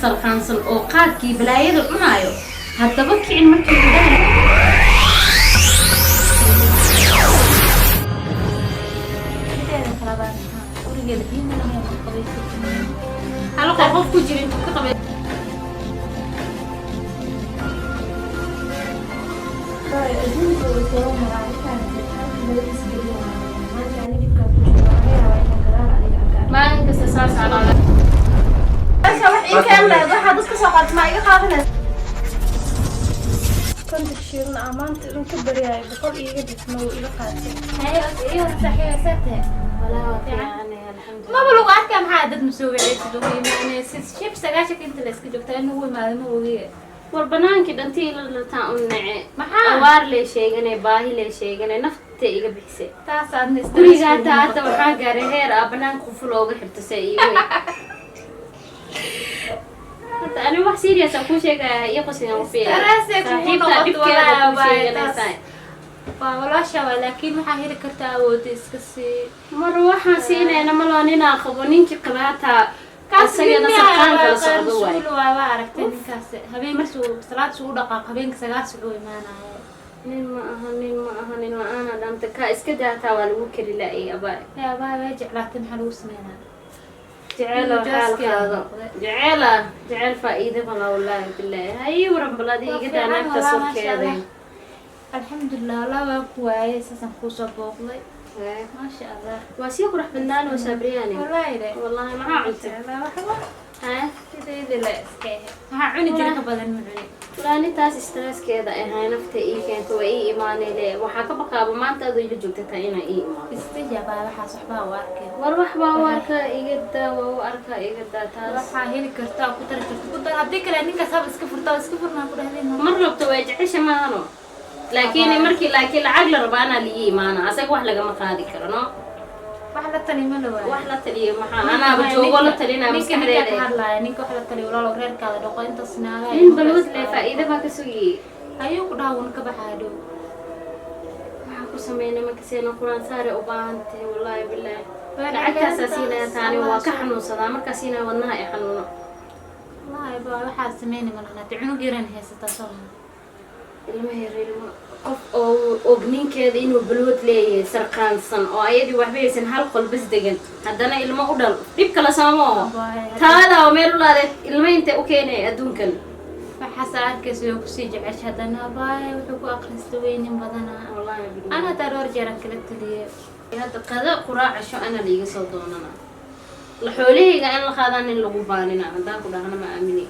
Sarqaansan oo qaadkii balaayada cunaayo haddaba kicin markii indhaha. Mideeda kale baa maxaa gurigeeda biyo malaha ma qabaysatin? Hal qof ku jira intuu ka qabay. Adduunka way soo maraa, fahamtay? Halka labadiis keliya waa maanta ani dhibkaa ku jiro, laga yaabaa inaan gadaal adiga aan ka arko. Maalin kasta saas alaa. Meesha wax ii keen lahayd, waxaa dadka soo qaatay ma iga qaadanaysa? 50 shilin ah maanta idin ka baryaayo, 100 iiga dhigma, wuu iga qaatay. Maba lagu arkaa, maxaa dad masoo waceysid, ugu imaanaysid shib 90-ka inta la iska joogtaa in ugu imaado ma ogiye. War banaankii dhantii ila dhalataan u nece. Maxaa? Awaar lee sheeganay, baahi lee sheeganay, nafta iga bixisay. Taas aadna. Guriga hadda waxaa gaaray heer ah banaanka quful ooga xirto se iigu. Hadda ani wax serious aan kuu sheegaya, iyo qosin ku fiican. Stress ay kugu saaxiibtaa noqoto. dhibkeeda walaahi kuu waay sheeganaysaa. Taas waa walaasha waa, laakiin waxaa heli kartaa awooda iska sii. Mar waxaan siinayna maloo ninaa qabo, ninkii qaba hataa Kaas isagana nin sarqaan miyaa kala waa socdo waay. Mas-uul waa, waa aragtay ninkaas habeen markii salaad uu dhaqaaq, habeenka 9 uu imaanayo. Nin ma aha, nin ma aha, nin la-aana dhanta kaa iska daa, hataa waa lagu kari la-ay abaa. Yaa baa way jeclaatay, maxaa lagu sameynaa? Jeceel oo xaal Jaaskeeda qaado. noqday. Jeceela jeceel faa'iido mala, wallaahi bilaahi. Hayi waran baladi Waa iga daa fiican naagta walaa, maasha surkeeda. Allah. Alxamdulilah, wallah waan ku waayay, saasaan kuusoo booqday, maasha Allah. Waa sii qurux badnaan oo saabriyaani. Wallaahi de. Wallaahi maxaa cuntay? Maasha Allah, waxba. Haya. Sideedii la iska ahayd, maxaa cuni jira ka badan ma cuni. Walaa nintaas stresskeeda ahay nafta ii keento, waa ii imaanay le. Waxaa ka baqaaba maanta adoo ila joogta taa inaa ii imaado. Istijaabaa, waxaas waxbaa u arkay. War wax baa u arkaa, iga daa, waa u arkaa, iga daa taas. Waxaa heli kartaa ku tari karta ku dar, haddii kale ninkaas haba iska furtaa, iska furnaa ku dhahdeen. Mar rabto, way jecesha maahano, laakiin markii laakiin lacag la rabaa anaa liii imaana, asaga wax lagama qaadi karo no. Wax la tali ma la waayo. Wax la taliyo maxaa, anaaba joogo la talinaa. Ninka ninka ka maskaxdeeda. hadlaaya, ninka wax la taliyo, walaalow reerkaada dhaqo, intaas naagaa. Nin balwad leh faa'iido baa ka sugiyey. Ayuu ku dhaha wuuna ka baxaa dhow. Waxaa ku sameynay markaseena quraan saare u baahan tahay, wallaahi bilaahi. Lacagtaasaa siinaya taani, waa ka xanuunsadaa markaa siinaya, wadnaha ay xanuuno. Wallaahi ba waxaa sameynay malahanate, cunug yaran haysataa soo maha? Ilma yar, ilmo qof oo og ninkeeda inuu balwad leeyahay, sarqaansan oo ayadii waxba haysan, hal qol bas degan, haddana ilmo u dhal, dhib kale sooma oho. Taada oo meel u laadeed ilmo intay u keenay adduunkan. Waxaas arkaysa way kusii jecesha haddana abaay, wuxuu ku akhrista weynin badanaa. Wallaahi billahi. Ana hataa dhowr jeeraan kala taliyay. Hadda qada, quraac, casho ana liiga soo doonana, la xoolahayga in la qaadaan in lagu baanina haddaan ku dhahana ma aamini.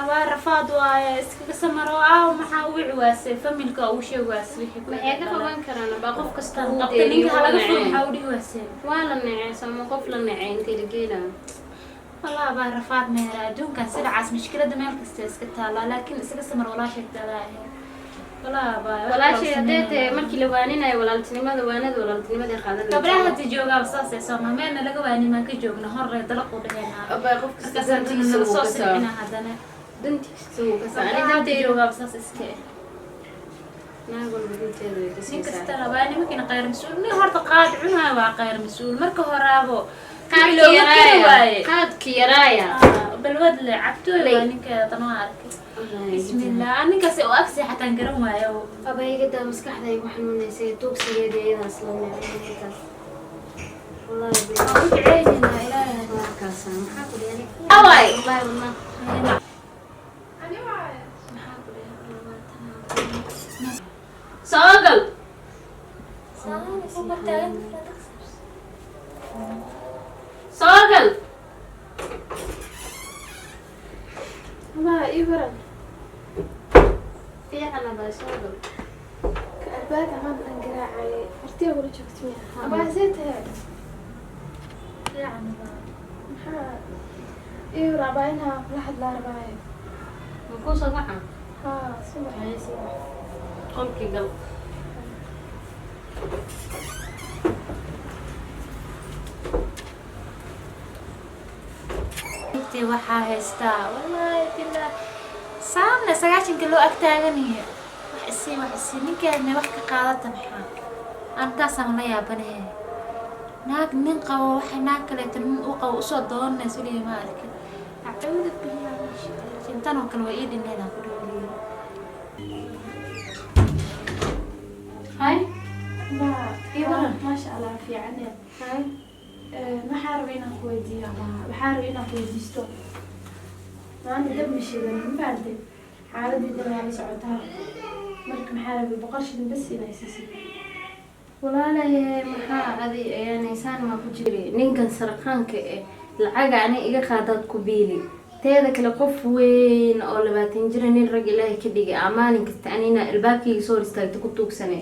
Abaa rafaad waaye, iskaga samaro. Aaw, maxaa u wici waasay familka, ugu sheegi waasay wixii ku Maxay ka qaban karaan baa, qof kasta wuu qabta deeriyo, ninka wuu halaga furo. nacee. Maxaa u dhihi waasay? Waa la nacee sooma, qof la nacee intay la geenaa. Wallah abaa rafaad meera adduunkan sidacaas, mushkilada meel kasta iska taallaa, laakiin isaga samar, walaashay dadaa ahayd, wallah abaa wax Walaashay kaloo haddee sameynaya. tahay markii la waaninayo walaaltinimada, waanada walaaltinimaday qaadanaysa. Gabdhaha hadda joogaaba saasay sooma, meelna laga waani maan ka joogna horre dalaq u dhaheenaa. Abaa qof kasta markaas haddana dantiisa nala wuu soo kasaa. silcina haddana. Dantiisa wuu kasaa, ani gabdhaha hadda danteyda joogaaba saas iska eh. Naag walba danteeda way Nin kasaysaa. kasta rabaa, nimankiina qayr mas-uul, nin horta qaad cunaayo waa qayr mas-uul marka horaabo. Qaadki looga kari yaraaya. waaye. Qaadki yaraaya. Ah, balwad le cabtooy Lay. waa ninkeeda tan waa arkay, bismillah, ninkaas u agsi xataan garan waayo. Abaygadaa maskaxda igu xanuunaysay, tuugsigeeda iyadaas la necay wallaahi billahi. Waan u duceynaynaa Ilaahay. Markaasa maxaa ku dhigay? Away. Wallaahi wadna Ani waaye. Maxaa ku dhigay? Soo gal. Ku taagan. Soo gal. Abaa ii waran. Fiican abaa, soo gal. Ka albaabka maanta dhan garaacayay, martiya wala joogta miya? Abaa, see tahay? Fiican baa. Maxaa ii war abaa, inaa kula hadlaa rabaaye. Makuu soo baxa? Haa, subax. Qolkii gal. Intii waxaa haystaa, wallaahi billah, saamna 90-ka loo ag taaganaya, wax isii, wax isii, ninkeedna wax ka qaadata. Maxaa antaasaan la yaabanahe, naag nin qabo waxay naag kaleeto nin u qabo usoo doonanaysa weliga ma arkin. Acuudu billahi min shaytaani rajiim. Tan oo kale waa ii dhinneedaan ku dhaho. Hay. Ii waran. Maasha Allah, fiican. Hay. Waxaa rabay inaan ku weydiiyo ama waxaa rabay inaan ku weydiisto. Maanta dab ma shidan, ma fahamtay? Xaaladii waa la socotaa. Marka maxaa rabay 100 shilin bas inay siisid. Walaalahe, maxaa adi ayaanaysaan maa ku jiri ninkan sarqaanka eh lacaga ani iga qaadaad ku biili. Teeda kale, qof weyn oo 20 jira, nin rag Ilaahay ka dhigay, aa maalin kasta anina albaabkayga soo hor istaagta ku tuugsane.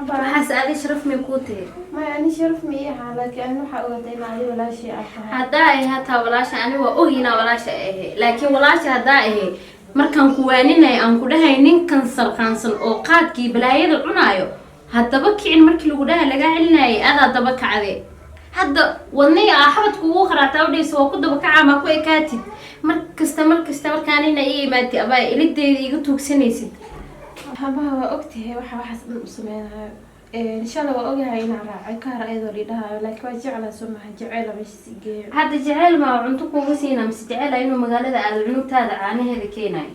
Waxaas adi sharaf may kuu tahay? Maya, ani sharaf ma ii ahaa, laakiin ani waxaa ogaatay in adi walaashii aad tahay. Haddaa ahe hataa walaasha, ani waa og inaa walaasha ahe, laakiin walaasha haddaa ahe, markaan ku waaninay aan ku dhahay ninkan sarqaansan oo qaadkii balaayada cunaayo haddaba kicin, markii lagu dhahay lagaa celinayay, adaa daba kacde. Hadda wadniga aa xabadka ugu qaraataa udhaysa waa ku daba kacaa, maa ku ekaatid. Mar kasta, mar kasta markaanina ii imaatay abaa ilideeda iga tuugsanaysid. Habaha, waa ogtahay waxa waxaas dhan u sameynayo. Inshallah waa ogahay inaan raacay ka har ayadoo lidhahayo, laakiin waa jeclaa, soo maha? Jeceyla meeshaas i geeyo. Hadda jeceyl maa cunto kuuga siina mise jeceyla inuu magaalada aado cunugtaada caanaheeda keenayo?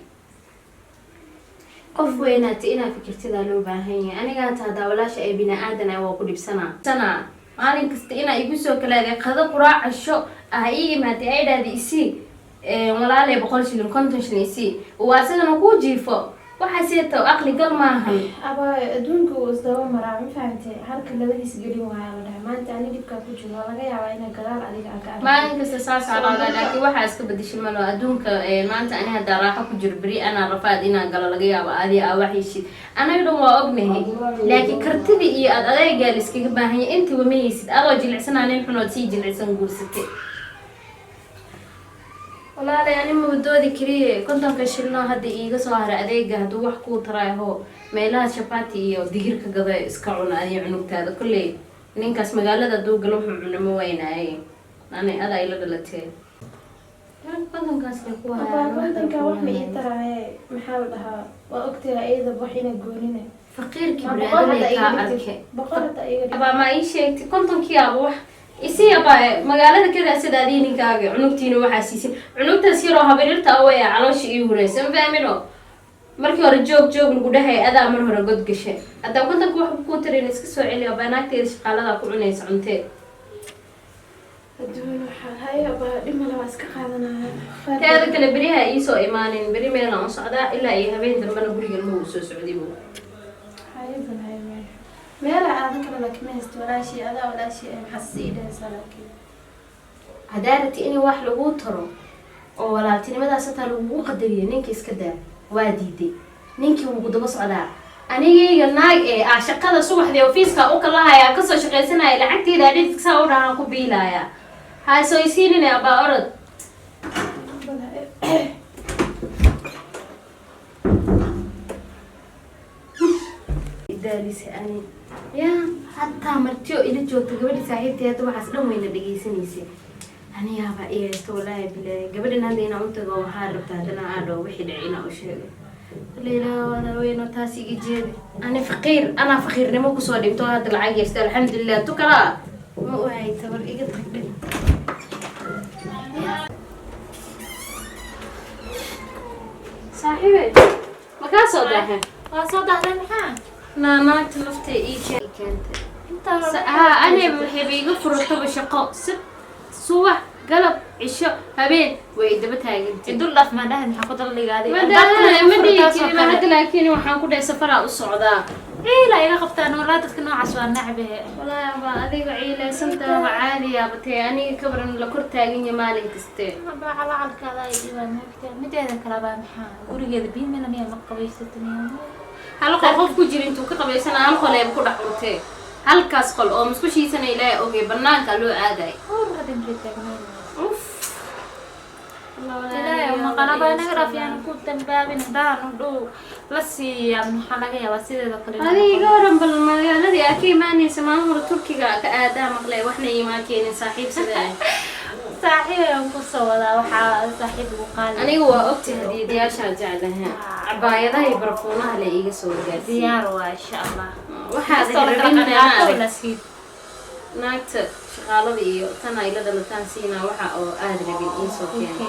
Qof weynaata inaa fikirtidaa loo baahan yahay. Aniga hata haddaa walaasha ay bini aadan ah waa ku dhibsanaa sanaa. Maalin kasta inaa igu soo kalaaday qado, quraac, casho ah ii imaatay, ay dhahda isii walaalay 100 shilin, 50 shilin isii, oo asagana kuu jiifo, waxaaseeto aqli gal maahan. Abaayo, adduunka uu isdaba maraa, ma fahamtay? Halka labadiis gelin waaya la dhahay. Maanta ani dhibkaa ku jiro, waa laga yaabaa inaa gadaal adiga aa ka aragtid. Maalin kasta saas alaadaa, laakiin waxaa iska bedeshay malo adduunka. Maanta ani haddaa raaxo ku jiro, beri anaa rafaad inaan galo laga yaabo. Adi aa wax heshid, anaga dhan waa ognahay, laakiin kartida iyo aad adeegaa la iskaga baahan yahay. Intiba ma haysid, adoo jilicsanaa nin xunood sii jilicsan guursatay. Walaalay, ani mabadoodi keliya 50-ka shilno hadda iiga soo haray adeega. Hadduu wax kuu taraaho, meelaha shabaati iyo digir ka gada iska cuna adiyo cunugtaada. Kolley ninkaas magaalada hadduu galo wuxuu cuna ma weynaaye. Ani adaa ila dhalatee, 50-kaas le ku Abaa, 50-ka wax ma ii taraaye. Maxaa la dhahaa, waa ogtahay iyadaba wax inaa goonine. Faqiirkii Ma 100 hadda biniaadanay iga kaa dhigtid. arke. 100 hadda iga dhigtid. Abaa, ma ii sheegtay 50-kii aba wax isii? Abaa, magaalada kadaa sida adii ninkaaga cunugtiina waxaa siisin. Cunugtaas yaroo habaryarta awaya caloosha ii huraysa, ma fahmino? Markii hore joog joog lagu dhahay, adaa mar hore god gashay. Haddaa 50-ka waxba kuu tarin, iska soo celi. Abaa, naagteeda shaqaaladaa ku cunaysa cuntee. Adduun waxaa haye. Abaa, dhib male, waa iska qaadanaya. Teeda kale, beriha iisoo imaanin. Beri meelaan u socdaa, ilaa iyo habeen dambena gurigan ma uu soo socday bu. Haye bal, haye meel meela aada kale, laakiin ma haysto walaashii. Adaa walaashii ay maxaa sii dhahaysaa laakiin. Haddaa rabti in wax laguu taro oo walaaltinimadaas hataa lagugu qadariyo, ninka iska daa. Waa diiday, ninkii wuu ku daba socdaa. Anigayga naag ee ah shaqada subaxdii ofiiska u kalahaya, kasoo shaqaysanaya, lacagteyda dhididka saa u dhahaan ku biilaya. Ha soo isiinine abaa, orod. Bal haye. Daalise ani ya hataa martiyo ila joogta, gabadhi saaxiibtay hadda waxaas dhan wayna dhagaysanaysay. Anigaaba i haysto, walaahi bilaahi. Gabadhan hadda inaan u tago waxaa rabta, haddana aa dhaho wixii dhacay inaan u sheego. Leilaa weyno taas iga jeedi. Ani faqiir anaa faqiirnimo kusoo dhinto, hadda lacag haysta, alxamdulilah. Tu kalaa ma u hay tabar, iga tag dhin. Saaxiibe, ma kaa soo daahay? Waa soo dahday, maxaa? Naa naagta nafta ii keentay. Intaa Haa, aniga waxayba iga furataba shaqo sib, subax, galab, cisho, habeen way daba taagantay. Dul dhaaf maa dhahay? Maxaa ku daldhigaaday? Ma dhihi karin hadda, laakiin waxaan ku dhahay safaraa u socdaa. Ciila iga qabtaan walaa, dadka noocaas waa nacbe. Walaahi abaa, adiga ciilaysantaa waa caadi yaabatee. Aniga ka baran la kor taagan yahay maalin kaste. Abaa, calacalkaada ay dhibaan moogtaa. Mideeda kale baa, maxaa gurigeeda biyo mela miya? Ma qabaysata miya? Hal qol qof ku jira intuu ka qabaysana, hal qol eeba ku dhex urtee, halkaas qol oo musqushiisana Ilaahay ogey banaanka loo aaday. Hor hadda intay taagnayd. Uf. Ilaahay maqana baa naga dhaaf, yaan ku dambaabin. Haddaan u dhow la siiya, maxaa laga yaabaa sideeda kale inuu Adiga iga waran bal, magaaladii aa ka imaanaysa maalin hore Turkiga ka aadaa maqlay, waxna iimaa keenin saaxiib sida ah. Saaxiib ayaan ku soo wadaa, waxaa saaxiib ugu qaali. Aniga waa ogtahay hadiyadayaashaa jeclaha, cabaayadaha iyo barfuunaha la iiga soo gaarsiiy. Diyaar waa, insha Allah. Waxaad Kastoo la kala rabin qaato arag. Nasiib. Naagta shaqaalada iyo tan ay la dhalataan siinaa waxa oo aad rabin iisoo keena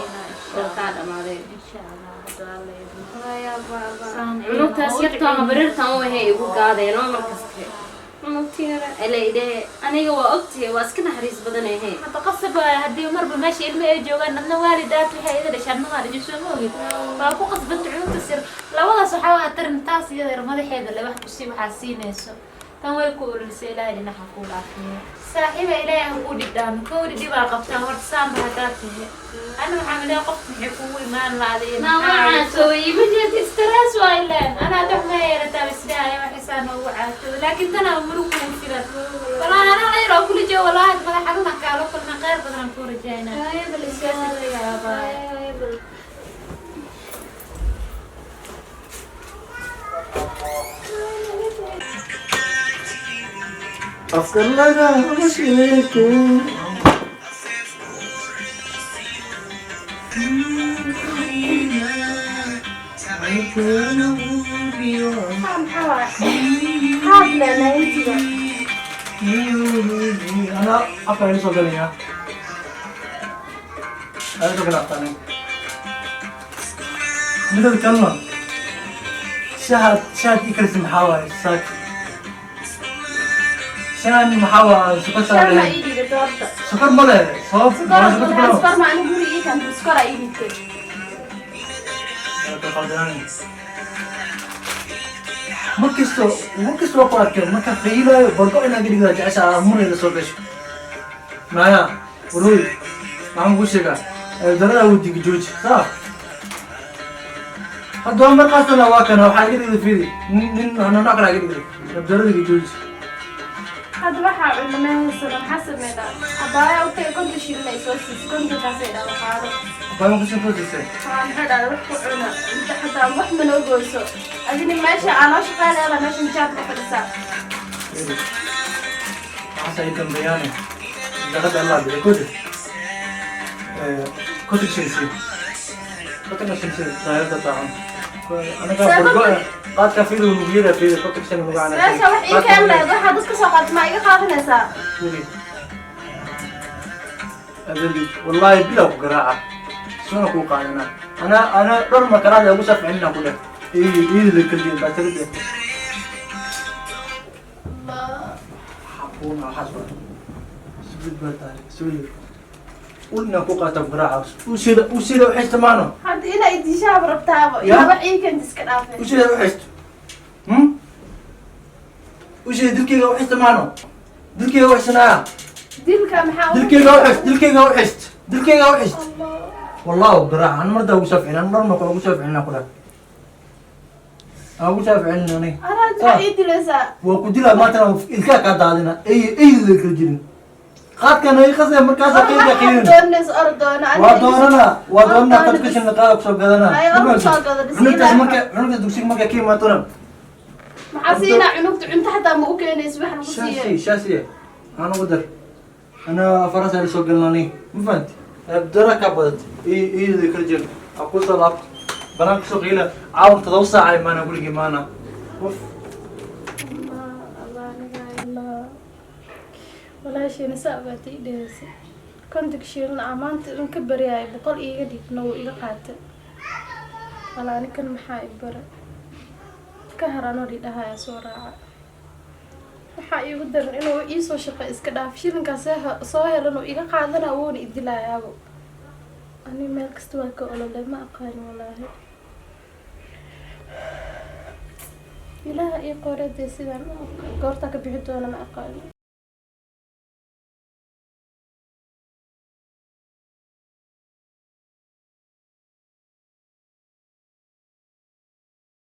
oo kaa dhamaadeen. Insha Allah, hadduu Alla idmo. Cunugtaas yartaa habarirtan u ahay igu gaadeen oo markaste cunugtiira ela idhe aniga waa ogtahay, waa iska naxariis badan ahe. Hadda qasab waaye, haddii marba meesha ilmo ay joogaan, adna waalid aad waxay ida dhashaan ma dhashay, soo ma ogid? Waa ku qasbanta cunugta sir labadaas. Waxaa waa tarin taas iyada yar madaxeeda le wax kusii waxaa siinayso. Tan way ku ololisay. Ilaahay dhinaca kuu dhaafiyo, saaxiiba. Ilaahay ha kuu dhibdhaamo kowdhi dhibaa qabtaa horta. Saanba haddaad tahay, ana waxaa maleeya qof maxay kugu imaan laada iyo naa waa caatoobay, ima jeed Stress waa ileen. Anaa wax ma yeelataa isdhahaya waxaysaa noogu caatooba, laakiin tanaa murug kugu filan. Walaahi anaa la yaroo kula joogo, walaahi madax xanuun kaala kulma. Khayr badan aan kuu rajaynaa. Yaabaa. Afka lagama sheekeyn. Maxaa waay? Qaad leh intiga. Ana afka ila soo galaya. Ala soo gala afka. Midada kalena, shahaad ii karisi. Maxaa waaye saak shahan? Maxaa waaye sokor Sukar ma saareen? ii dhigatay horta. Sokor ma leh sabab. Sukar ma sokor sukar sukar ma anigu guriga ii keentay, sukar aa ii dhigtay. Markasto markasto waa ku arkay marka qaylaayo bargo inaad dhigda jecesha murayda soo gasho. Maya waroy, maxaan kuu sheegaa? Darada wadiga jooji saa hadda waa markaasna waa kana waxaa iga dhigda fiidi nin nooc kale iga dhigda daradiga jooji. Hadda waxaa cunno ma haysano, maxaa sameynaa? Abaaya u tagay, 50 shilin ay soo siisay, 50-kaasay dhahda qaado. Baa kusoo foosisay. Haa, maxay dhahda wax ku cuna inta xataa wax ma noo goyso. Adina meesha aa noo shaqeyn leedahay, meeshan jaad ka fadhisaa. Waxaas ay dambeeyaane darada Allah bixiyo kodi 50 shilin sii, 50 shilin sii daayada taacan anaga bargo qaadka fiidi nugiyada fiidi 50 shilin magacana. Meesha wax ii keen lehed, waxaa dad ka soo qaatay ma iga qaadanaysaa? Adali wallahi bila ku garaaca suna ku qaadana. Ana dhor ma karaada ugu safcinina ku dheh ii la kaliya baatarida xaquuna. Waxaas waa sugid baa tahay sugid ulna ku qaata ku garaaca usida u haysta maano. Hadda inaa idishaaba rabtaaba. Ya? Inaa wax ii keenta iska dhaafay. Usida u haysto usida dilkeyga u haysta maano, dilkeyga u haysanaya. Dilka maxaa dilkeyga u hayst, dilkeyga u hayst, dilkeyga u hayst. والله قراع انا مرة ugu safcin, ana marna ugu safcin ku dhah ugu safcin ani. Anaa maxaa ii dilaysaa? Waa ku dilaa maantana, ilkaa kaa daadina ay ay la kala jirin qaadkan ay qasay markaas qiiga qiin. Doonayso or doona. Waa doonana, waa doonana qad kashin qaad soo gadana. Ay, or soo gado, bis cunugtaas ilaa- marka cunugta dugsiga marka ka imaatona. Maxaa siinaa cunugta? Cunto xataa ma u keenayso wax lagu siiyo. Shaasi shaasi aan ugu dar ana faras ay soo galnani, ma fahanti? Dara ka badat ii la kala jirin aku soo laabto banaanka soo qiila caawa 7 saac ay maana gurigii maana uf. Allah aniga Allah walaashiina saa ogaatay i dhegeysay 50 shilin aa maanta in ka baryaaya 100 iiga dhigna wuu iga qaatay. Walaa anikan maxaa i bara ka haranoo dhidhahaya soo raaca. Waxaa iigu daran inuu iisoo shaqo iska dhaaf shilinkaas soo helan uu iga qaadana wuuna idilayaabo. Ani meel kasta waa ka ololay, ma aqaani walaahi. Ilaaha ii qoray dee sidaan goortaa ka bixi doona ma aqaani.